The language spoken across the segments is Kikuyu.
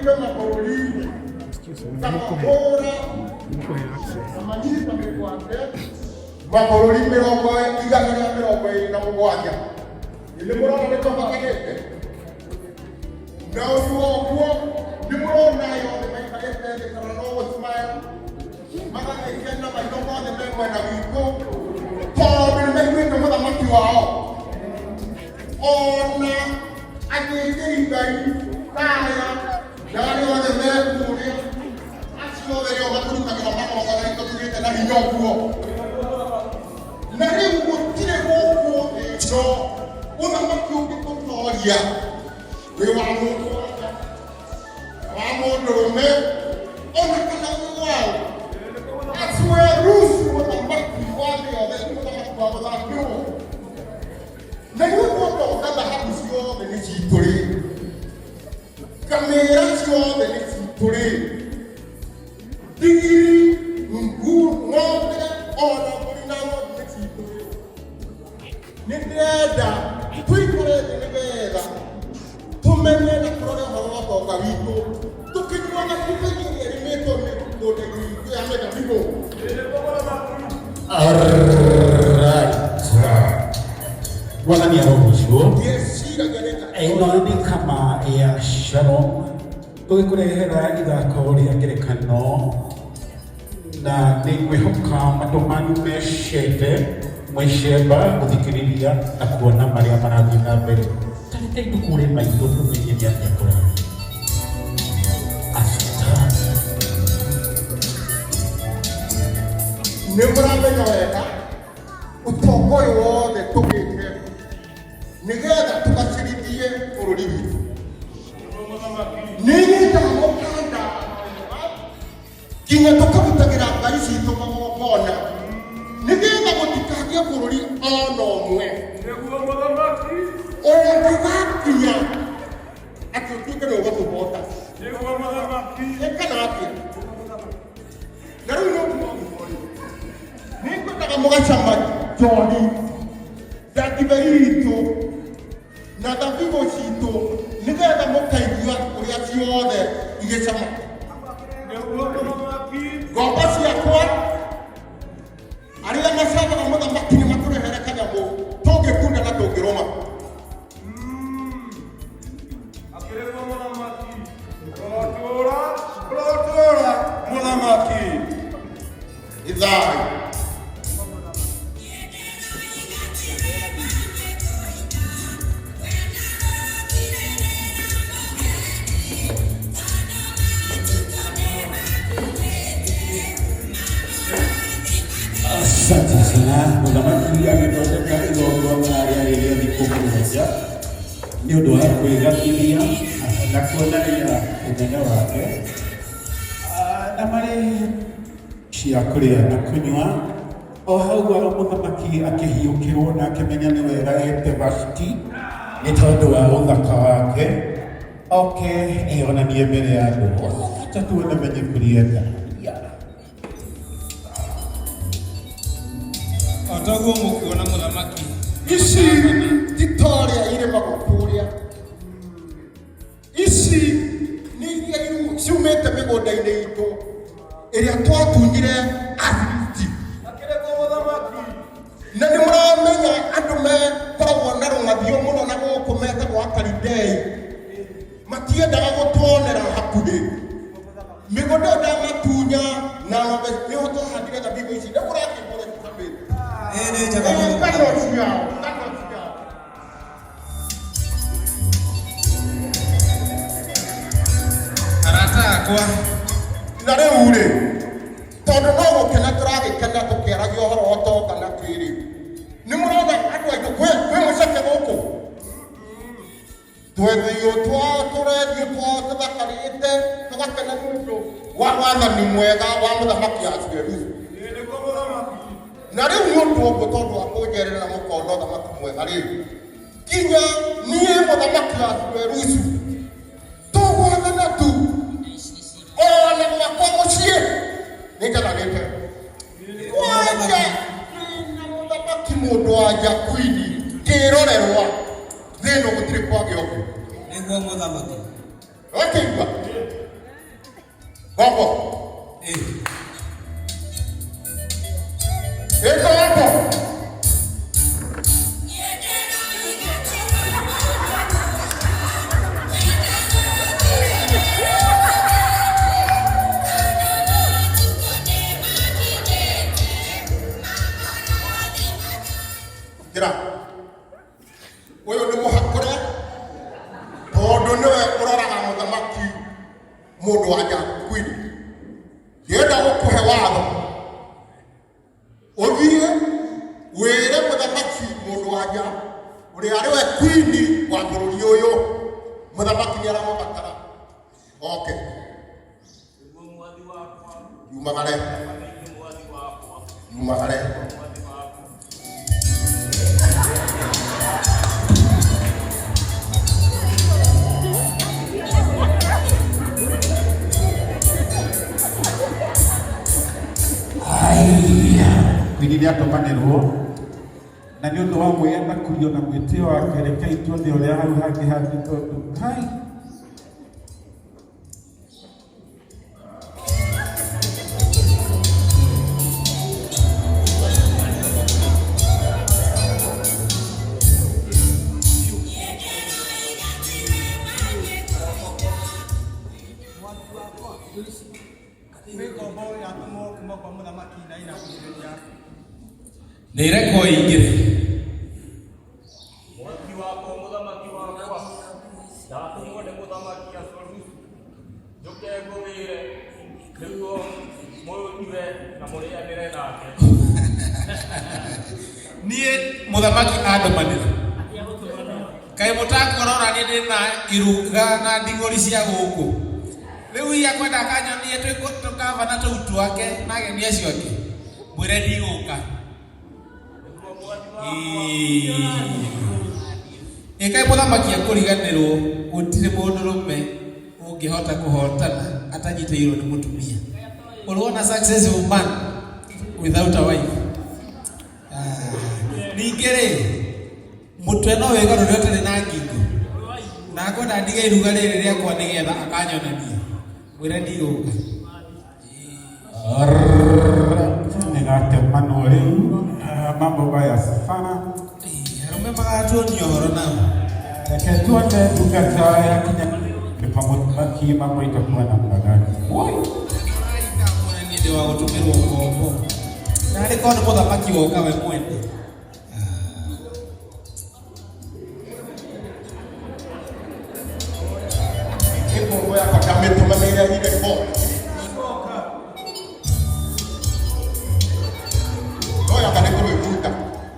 Kwĩ mabũrũri Excuse me, ngamahũra nĩmũkũhe access. na manyita mĩgwate mabũrũri 127. Nĩ mũrona nĩ tũhotanĩte na ũndũ wa ũguo nĩ mũrona aya othe maikarĩte thĩ kana no gũcmile magagĩkena maitho mothe me mwena witũ tondũ nĩ maiguĩte mũthamaki wao ona athĩnjĩri Ngai taya na arĩa othe me kũrĩa acio othe nĩo matũrutagĩra magongona itũ tugĩte na hinya ũguo. Na rĩu gũtirĩ gũkũ thĩ ĩno ũthamaki ũngĩtũtoria wĩ wa mũndũ wanja wa mũndũrũme ona kana wĩ wao. Asuerusu mũthamaki wa thĩ yothe ti mũthamaki wa gũthakĩrwo. Na nĩ ũndũ ũtonga thahabu ciothe nĩ citũ rĩ, ngamĩra ciothe nĩ citũ rĩ, ndigiri, ngu, ng'ombe ona mbũri na ng'ondu nĩ citũ rĩ. Nĩ ndĩrenda tũikare thĩ nĩgetha tũmenye na tũrore ũhoro wa ũtonga witũ tũkĩnyuaga ndibei ĩrĩa ĩrĩmĩtwo mĩgũnda-inĩ itũ ya mĩthabibũ. Alright. Mwathani arogocwo. Ndieciragia nĩ Ĩno nĩ kama ya Shalom tũgĩkũrehera ithako rĩa ngerekano na nĩ ngwĩhoka matũ manyu mecete mwĩcemba gũthikĩrĩria na kuona marĩa marathiĩ na mbere. Ta rekei tũkũre maitho tũmenye nĩ atĩa kũrathiĩ. Asante. Nĩ mũramenya wega ũtonga ũyũ wothe tũgĩte nĩgetha tũgacĩrithie bũrũri witũ. Nĩ nyitaga mũkanda nginya tũkarutagĩra ngai citũ magongona nĩgetha gũtikagĩe bũrũri ona ũmwe Nĩguo mũthamaki. Ũngĩgakinya atĩ ũtuĩke nĩ ũgũtũhota. Nĩguo mũthamaki. Ĩkana atĩa na rĩu nĩ ũndũ wa ũguo rĩ, nĩngwendaga mũgacama njohi na ndibei itũ na thabibũ citũ nĩgetha mũkaigua ũrĩa ciothe igĩcama. Nĩguo mũthamaki. Ngombo ciakwa arĩa macabaga mũthamaki nĩ matũrehere kanyamũ tũngĩkunda na tũngĩrũma. Akĩrĩrwo mũthamaki. Ũrotũũra, ũrotũũra mũthamaki. Ithai. Asante sana mũthamaki agĩthondeka igongona rĩarĩ rĩa thikũ 7 nĩ ũndũ wa kwĩgathithia na kuonania ũnene wake. Ah, na marĩ cia kũrĩa na kũnyua o hau mũthamaki akĩhiũkĩrwo na akĩmenya nĩ wega ete Vashti nĩ tondũ wa ũthaka wake oke eyonanie mbere ya andũ acha tuone menye kũrienda. O taguo mũkuona mũthamaki. Ici ti ta ũrĩa irĩmagwo kũrĩa, ici nĩ iria ciumĩte mĩgũnda-inĩ itũ ĩrĩa twatunyire Afilisti. Akĩrĩrwo mũthamaki. Na nĩ mũramenya andũ mekoragwo na rũng'athio mũno na gũkũ metagwo Akalidei matiendaga gũtuonera hakuhĩ. Mĩgũnda ĩyo ndamatunya na ng'ombe nĩho twahandire thabibũ ici nĩ mũrakĩmbũra citamĩte. Ĩĩ nĩ njega mũno. Ngano ciao, ngano ciao. Arata akwa. Na rĩu rĩ, tondũ no gũkena tũragĩkena tũkĩaragia ũhoro wa ũtonga na kĩrĩ, nĩ mũrona andũ aitũ kwĩ mũceke gũkũ twethio twao tũrendio twao tũthakarĩte tũgakena nĩ ũndũ wa wathani mwega wa mũthamaki Ahasuerusu. Ĩĩ nĩguo mũthamaki. Na rĩu nĩ ũndũ ũguo tondũ wa kũnjerera mũkona ũthamaki mwega rĩ, nginya niĩ mũthamaki Ahasuerusu tũgwathana tu ona gwakwa mũciĩ nĩ njathanĩte kwanja na mũthamaki mũndũ wa nja kwini kĩrorerwa thĩ ĩno gũtirĩ kwagĩa ũguo. Nĩguo mũthamaki. Wakĩigua? Ngombo. Ĩ ngombo. Ingĩra. Ũyũ nĩ mũhakũre tondũ nĩwe ũroraga mũthamaki mũndũ wa nja queen. Ndĩrenda gũkũhe watho ũthiĩ wĩre mũthamaki mũndũ wa nja ũrĩa arĩ we queen wa bũrũri ũyũ mũthamaki nĩ aramũbatara. Okay. Yumagare. Yumagare. Queen nĩ atũmanĩrwo na nĩ ũndũ wa mwĩyenda kurio na mwĩtĩo wake, rekei tuone ũrĩa hau hangĩ hangĩ tondũ kai. Kwĩ ngombo yatũmwo kuma kwa mũthamaki na ĩna kũhĩrĩria. Nĩ irekwo ingĩre. Mwathi wakwa, mũthamaki wakwa, ndatũmwo nĩ mũthamaki Asuerusu njũke ngũgĩre nĩguo mũnyue na mũrĩanĩre nake. Niĩ mũthamaki andũmanĩra kaĩ mũtakuona ona niĩ ndĩ na iruga na ndigũri cia gũkũ rĩu ia kwenda akanyonie tũkabana tũu twake na ageni acio angĩ mwĩre ndigũka. Ĩ kaĩ mũthamaki akũriganĩrwo gũtirĩ mũndũrũme ũngĩhota kũhotana atanyitĩirwo nĩ mũtumia. Ũrĩwona successful man without a wife? Ningĩ rĩ, mũtwe no wĩgarũre ũtarĩ na ngingo na akwenda ndige iruga rĩrĩ rĩakwa nĩgetha akanyonania mwĩre ndigũka. Nĩgatemanwo rĩu. Mambo baya sana. Arũme magatuonia ũhoro nao. Reke tuone ndungata yakinya pa mũthamaki mambo itakuwa namna gani. Woi. Niĩ ndĩ wa gũtũmĩrwo ngombo narĩ korwo nĩ mũthamaki woka we mwene. Ngombo yakwa ndamĩtũmanĩire ile riboti. No yanga nĩ kũmĩbuta.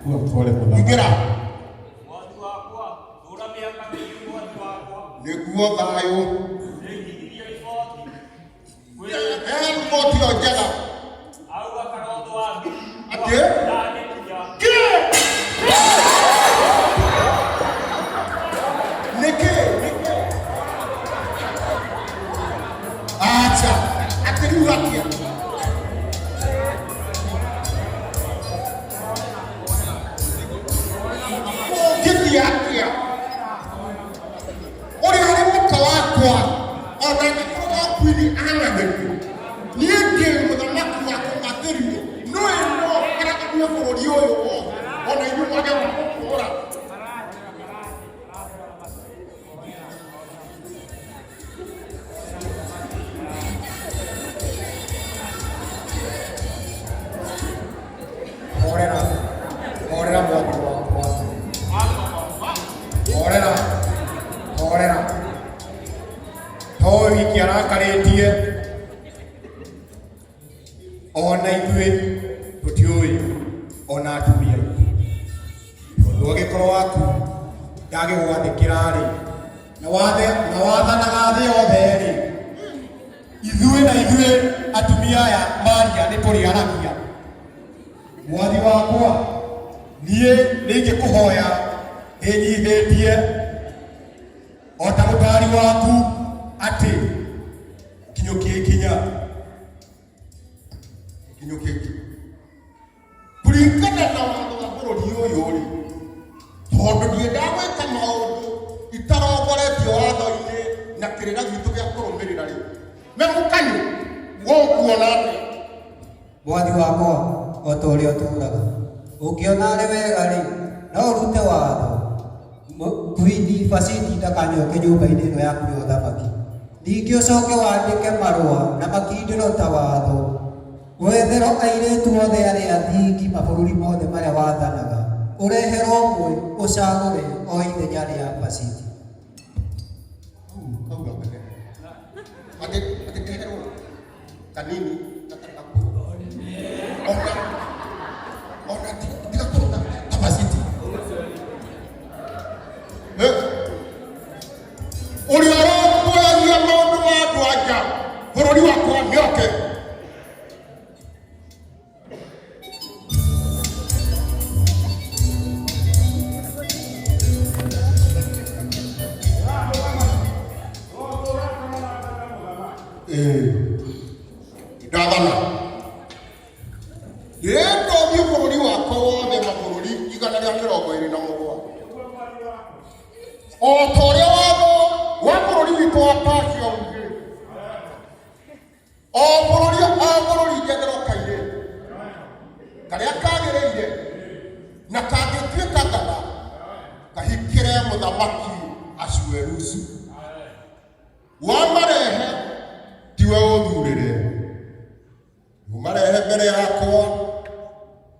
Kuwa pole mũthamaki. Ingĩra. Mwathi wakwa, tũra mĩaka mĩingĩ mwathi wakwa. Nĩguo thayũ. Nĩnginyirie riboti. He riboti ĩyo njega. Auga karotho wa ngiri. Atĩ? Ndangĩkinya. Kĩ? Nĩkĩ? Nĩkĩ? Acha. Atĩ rĩu atĩa? Ũngĩthiĩ atĩa? Ũrĩa arĩ mũka wakwa ona angĩkorwo wa kwini ang'athĩrio niĩ ndĩ mũthamaki wa kũng'athĩrio no ĩno karagania bũrũri ũyũ wothe ona inyuĩ mwage wa gũkũra. Horera, horera mwathi wakwa, horera, horera. To wiki arakarĩtie ona ithuĩ tũtiũĩ ona atumia aitũ tondũ angĩkorwo waku ndagĩgwathĩkĩra-rĩ na wathe na wathanaga thĩ yothe-rĩ ithuĩ na ithuĩ atumia aya maria nĩ tũrĩaragia. Mwathi wakwa, niĩ nĩingĩkũhoya ndĩnyihĩtie o ta mũtari waku atĩ kinyũkie ikinya. Kinyũkĩki kũringana na watho wa bũrũri ũyũ rĩ, tondũ ndiendaga gwĩka maũndũ itarongoretio watho-inĩ na kĩrĩra gitũ gĩa kũrũmĩrĩra rĩ, memũkanyũ Ũkuona atĩa? Mwathi wakwa, o ta ũrĩa ũtũũraga, ũngĩona arĩ wega-rĩ, no ũrute watho kwini Vashiti ndakanyoke nyũmba-inĩ ĩno yaku ya ũthamaki. Ningĩ ũcoke wandĩke marũa na makindĩro ta watho, wetherwo airĩtu othe arĩa thingi mabũrũri mothe marĩa wathanaga, ũreherwo ũmwe ũcagũre o ithenya rĩa Vashiti. Kau gakene. Atĩ atĩ keherwo kanini gatarĩ gakũrũ. Ona ona ti gakũrũ ta Vashiti. Eh? Ũrĩa ũrongũyagia maũndũ ma andũ a nja bũrũri wakwa nĩoke. Ndathana ndĩrenda ũthiĩ bũrũri wakwa wothe mabũrũri 127 o ta ũrĩa watho wa bũrũri witũ wa Persia ugĩte. O bũrũri o bũrũri njetherwo kairĩtu karĩa kagĩrĩire na kangĩtuĩka ngatha kahikĩre mũthamaki Asuerusu. Wamarehe tiwe ũthurĩre, ũmarehe mbere yakwa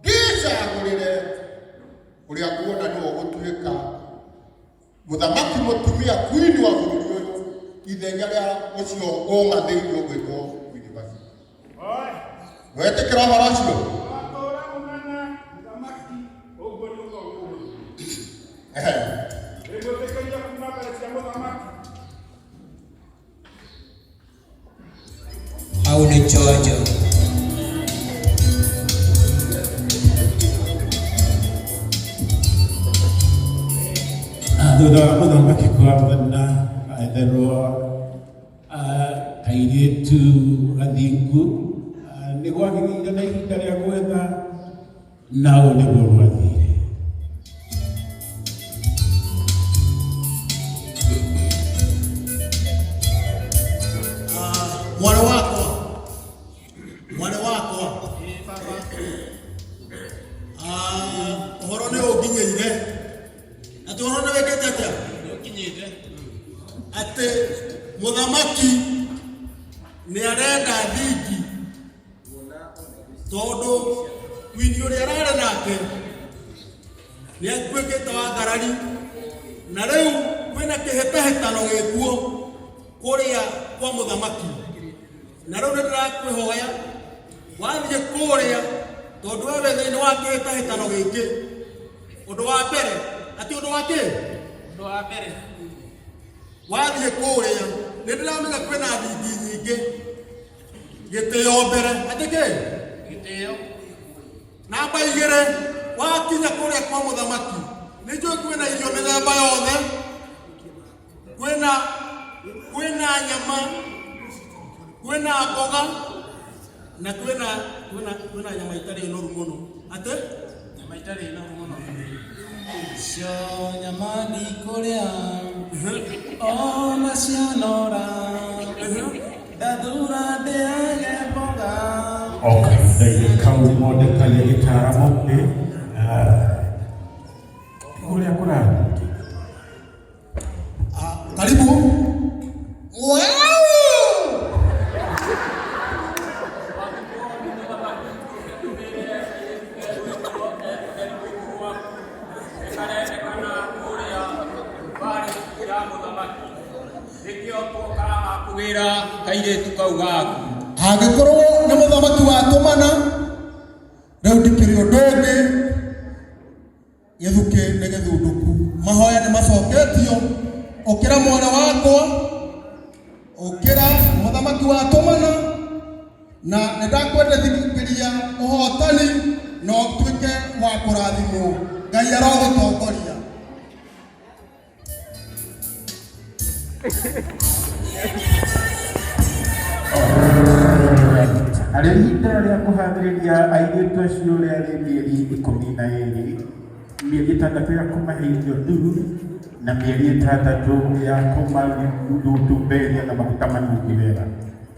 ndĩcagũrĩre ũrĩa nguona nĩwe ũgũtuĩka mũthamaki mũtumia queen wa bũrũri ũyũ ithenya rĩa ũcio ũng'athĩirio gwĩtwo Queen Vashti. Wetĩkĩra ũhoro ũcio? Ehe. Hau nĩ chonjo. Thutha wa mũthamaki kwathana etherwo kairĩtu gathingu, nĩ gwagĩrĩire na ihinda rĩa gwetha na ũũ nĩguo gwathire. Mwarĩ wakwa, mwarĩ wakwa, ũhoro nĩ ũnginyĩire atĩ ũhoro nĩ wĩkĩte atĩa atĩ mũthamaki nĩ arenda thingi tondũ wini ũrĩa ararĩ nake nĩ atuĩkĩte wa ngarari na rĩu kwĩna kĩhĩtahĩtano gĩkuo kũrĩa kwa mũthamaki. Na rĩu nĩ ndĩrakwĩhoya wathiĩ kũrĩa tondũ we wĩ thĩinĩ wa kĩhĩtahĩtano gĩkĩ. Ũndũ wa mbere, atĩ ũndũ wa kĩ? Ũndũ wa mbere. Wathiĩ kũrĩa nĩ ndĩramenya kwĩna thingi nyingĩ. Gĩtĩo mbere, atĩ kĩ? Gĩtĩo. Namba igĩrĩ, wakinya kũrĩa kwa mũthamaki nĩ njũĩ kwĩna irio mĩthemba yothe, kwĩna nyama, kwĩna mboga na kwĩna nyama itarĩ noru mũno. Atĩ? Nyama itarĩ noru mũno. Cio nyama ndikũrĩa ona cianora, ndathura ndĩage mboga. O kahinda-inĩ kau Mordekai agĩtaara mũtĩ ũrĩa kũrathiĩ. Karibu. Wow! Nĩkarendekana kũrĩa mbarĩ ya mũthamaki nĩkĩo tũkaga kũgĩra kairĩtu kau gaku. Angĩkorwo nĩ mũthamaki watũmana, rĩu ndikĩrĩ ũndũ ũngĩ, gĩthukĩ nĩ gĩthundũku. Mahoya nĩ macoketio. Ũkĩra mwana wakwa, ũkĩra mũthamaki watũmana, na nĩ ndakwendekithĩria ũhotani na ũtuĩke wa kũrathimwo. Ngai arogũtongoria. Narĩo ihinda rĩa kũharĩrĩria airĩtu acio rĩarĩ mĩeri 12, mĩeri 6 ya kũmahe irio nduru na mĩeri 6 ya kũmatumberia na maguta manungi wega.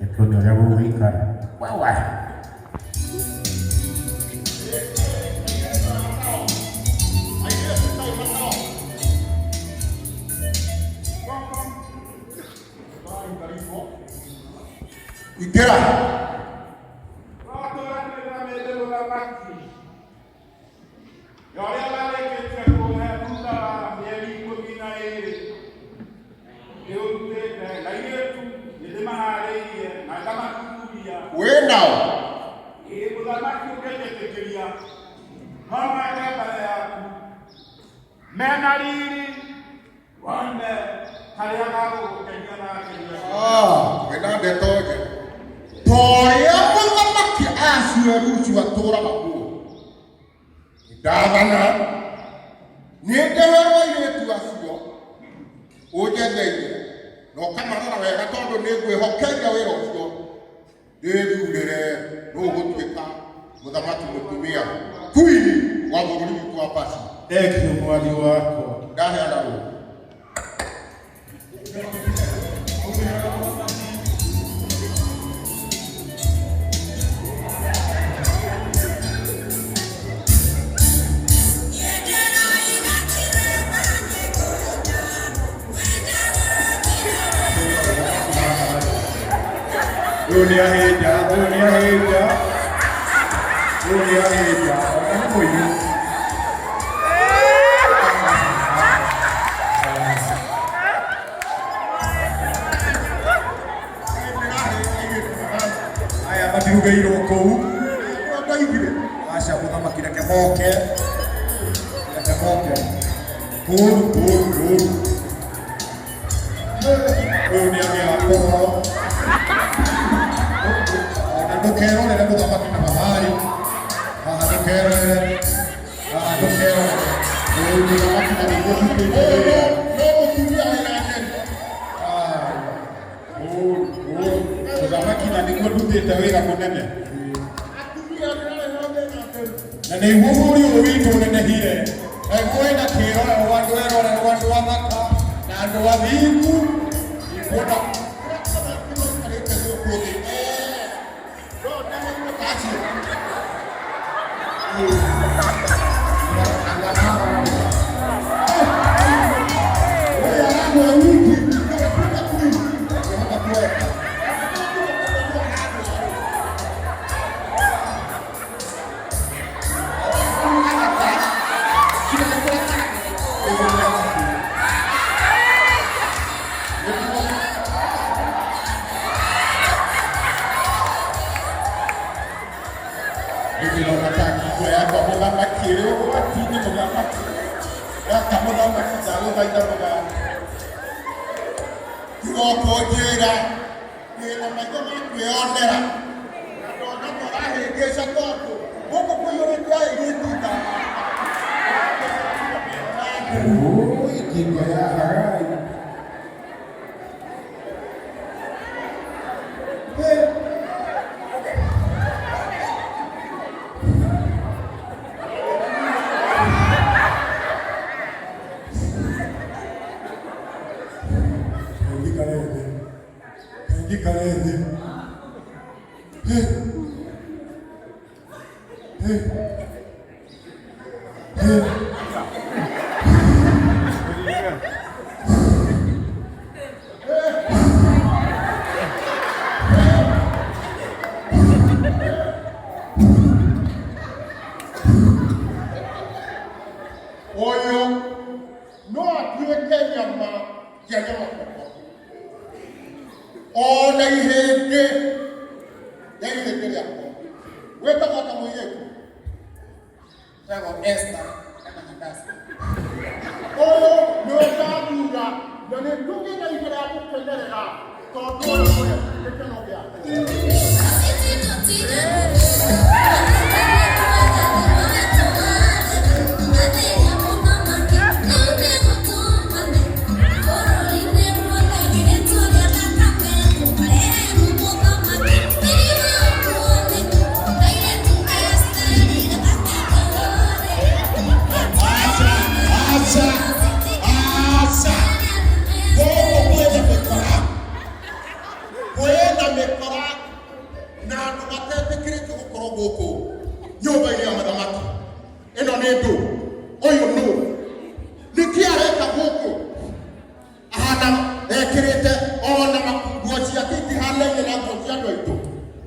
Reke tuone ũrĩa gũgũikara. Wewe. Ingĩra. Ũrĩa warĩkĩtie kũhe thutha wa mĩeri 12 nĩũrutĩte airĩtu nĩndĩmaharĩirie na ngamathuthuria. Wĩ nao? Ĩĩ, mũthamaki ũngĩnjĩtĩkĩria no make mbere yaku mena riri wone karĩa gagũgũkenia na gakenia. Ah, wĩna ndeto njega. Torĩa mũthamaki Ahasuerusu atũũraga muoyo, ndathana nĩ ndeherwo airĩtu acio ũnjetheire na ũkamarora wega tondũ nĩ ngwĩhokeire wĩra ũcio ndĩthurĩre nũ ũgũtuĩka mũthamaki mũtumia queen wa bũrũri witũ wa Pasi. Thank you mwathi wakwa. Ndaheana rũũri. Ũyũ nĩ ahĩnja, ũyũ nĩ ahĩnja. Ũyũ nĩ ahĩnja. Ona nĩ mũiyũ. Aya matirugĩirwo kũu. Ndaigire. Aca mũthamaki reke moke. Reke moke. Kũru, kũru, kũru. Ũyũ nĩ agĩa ũhoro. Ona ndũkerorere mũthamaki na mahari. Haha ndũkerorere. Haha ndũkerorere. Ũyũ mũthamaki na nĩguo ndutĩte wĩra. No mũtumia wĩna njeri. Ũru, ũru. Mũthamaki na nĩguo ndutĩte wĩra mũnene. Atumia ndĩrarehwo mena njeri. Na nĩguo bũrũri ũyũ witũ ũnenehire. Naguo wĩna kĩrorerwo andũ erorerwo andũ athaka na andũ athingu. Ikuona Maikarĩte gũkũ thĩ. No ndeherwo ta acio. Ũyũ aragũa wiki, nĩwe queen. Ndĩhota kuweka. Ndĩrona ta ngingo yakwa mũthamaki ĩrĩ ũgwati-inĩ mũthamaki. Gaka mũthamaki ndagũthaitha mũthamaki. Tiga kũnjĩra ndĩna maitho ma kwĩyonera na ndona ta ũrahĩngĩca tondũ gũkũ kũiyũrĩte airĩtu ta Oi, ngingo ya Hagai. Ngikare thĩ. Ngikare thĩ. Hey. Hey. Hey. Ũyũ no atuĩke nyama cia nyama koko ona ihĩndĩ ya ihĩndĩ rĩakwa. Wĩtagwo ta mũirĩtu? Etagwo Esther kana Hadassah. Ũyũ nĩwe ndathura na nĩ tũgĩ na ihinda rĩa gũkenerera tondũ ũyũ nĩwe gĩkeno gĩakwa. Aca, aca, gũkũ kwĩna mĩkora, kwĩna mĩkora. Ũtetĩkĩrĩtio gũkorwo gũkũ nyũmba-inĩ ya mũthamaki. Ĩno nĩ ndũ, ũyũ nũ, nĩkĩ areka gũkũ? Ahana ekĩrĩte ona nguo ciake itihanaine na nguo cia andũ aitũ.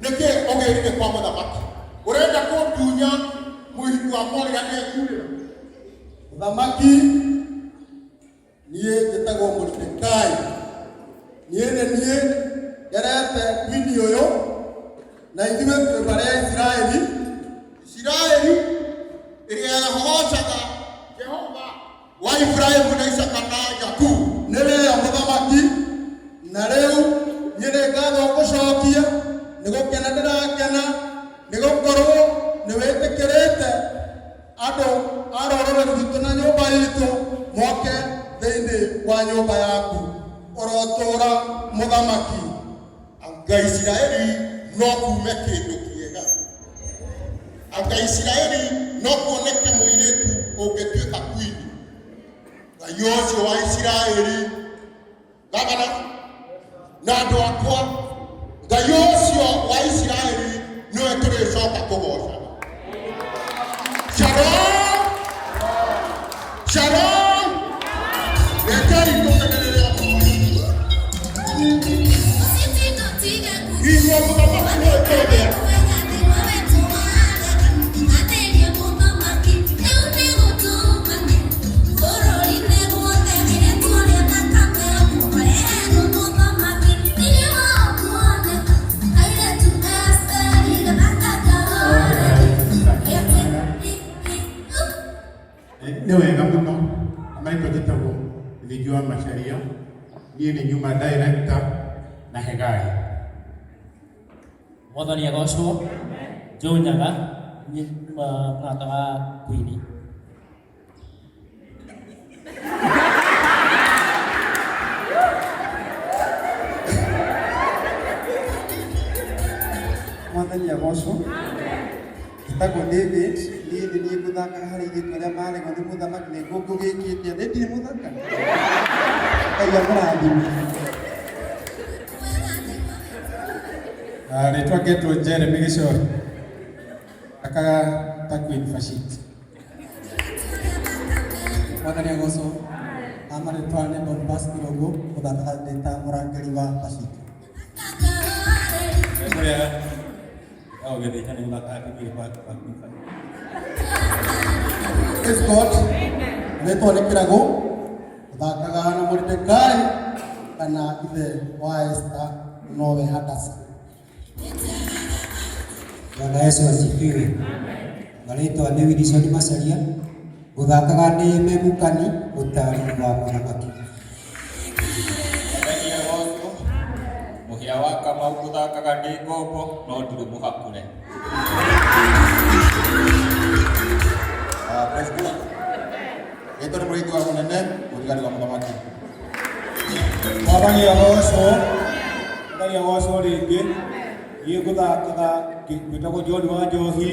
Nĩkĩ ũgĩrire kwa mũthamaki? Ũrenda kũndunya mũhiki wakwa ũrĩa ethurĩra? Mũthamaki, niĩ njĩtagwo Moridekai. Niĩ nĩ niĩ nderete kwini ũyũ, na ithuĩ twĩ mbarĩ ya Isiraeli. Isiraeli ĩrĩa yahocaga Jehova wa Ibrahimu na Isaka na Jakubu. Nĩwe yo mũthamaki, na rĩu niĩ nĩ ngatho ngũcokia, nĩ gũkena ndĩrakena, nĩ gũkorwo nĩ wĩtĩkĩrĩte andũ a rũrĩrĩ rwitũ na nyũmba itũ moke thĩinĩ wa nyũmba yaku. Ũrotũũra mũthamaki. Anga Isiraeli no kuume kĩndũ kĩega. Anga Isiraeli no kuoneke mũirĩtu ũngĩtuĩka kwini. Ngai ũcio wa Isiraeli, gavana na andũ akwa, Ngai ũcio wa Isiraeli nĩwe tũrĩcoka kũgocaga. Shalom! Shalom! Rekei tũkenerere ũhoro. Inyuĩ mũthamaki nĩũkũrĩa. Nĩ wega mũno marĩtwa njĩtagwo Thingi wa Macharia, niĩ nĩ nyuma director na Hegai. Mwathani agocwo. Joe Nyaga, niĩ nyuma mũrata wa Queen. Mwathani agocwo. Njĩtagwo David, niĩ nĩ niĩ ngũthakaga harĩ airĩtu arĩa maregwo nĩ mũthamaki nĩ ngũngũgĩkĩte, nĩ ndirĩ mũthaka. Ngai amũrathime. Rĩtwa ngetwo Jeremy Gĩchori, thakaga ta Queen Vashti. Mwathani agocwo. Marĩtwa nĩ Bonfas Irũngũ, gũthakaga ndĩ ta mũrangĩri wa Vashti. Mũrĩega. No gĩthĩnja nĩ gũthakaga kĩmwĩrĩ kwa kwa Queen Vashti. Praise God. Rĩtwa nĩ Kĩragũ, ũthakaga na Moridekai kana ithe wa Esther nowe Hadasa. Bwana Yesu asifiwe. Marĩtwa nĩ Wilson Macharia, gũthakaga ndĩ Memukani, mũtaari wa mũthamaki. Mwathani agocwo. Mũhĩa wa Kamau gũthakaga ndĩ ngombo no ndirĩ mũhakũre. Praise God. Rĩtwa nĩ mũrĩithi wa mũnene, mũthigari wa mũthamaki. Mwathani agocwo. Mwathani agocwo rĩngĩ. Niĩ ngũthakaga ngwĩtagwo John wa Njohi,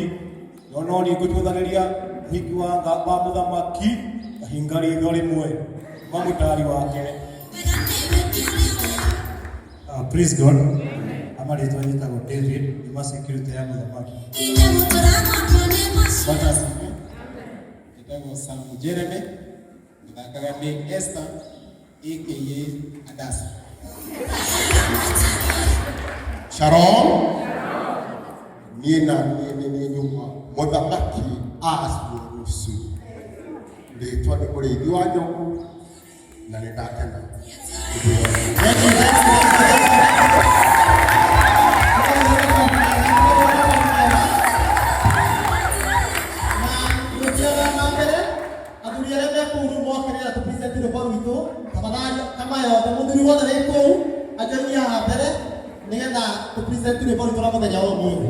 no no niĩ ngũcũthanĩria ũhiki wa wa mũthamaki ngahinga ritho rĩmwe ma mũtari wake. Praise God. Amarĩtwa njĩtagwo David, nyuma security ya mũthamaki. Bwana asifiwe. Njĩtagwo Sam Jeremy, ngũthakaga ndĩ Esther aka Adasa. Shalom. Niĩ na niĩ nĩ niĩ nyuma mũthamaki Ahasuerusu. Rĩtwa nĩ mũrĩithi wa njogu na nĩ ndakena. Thank you, thank you, thank you, thank you. Tũthiaga na mbere, athuri arĩa me kũu rĩu mokerera tũ present rwĩmbo rwitũ, tafadhali kama yothe mũthuri wothe wĩ kũu ajoinie haha mbere nĩgetha tũ present rwĩmbo rwitũ rwa mũthenya wa ũmũthĩ.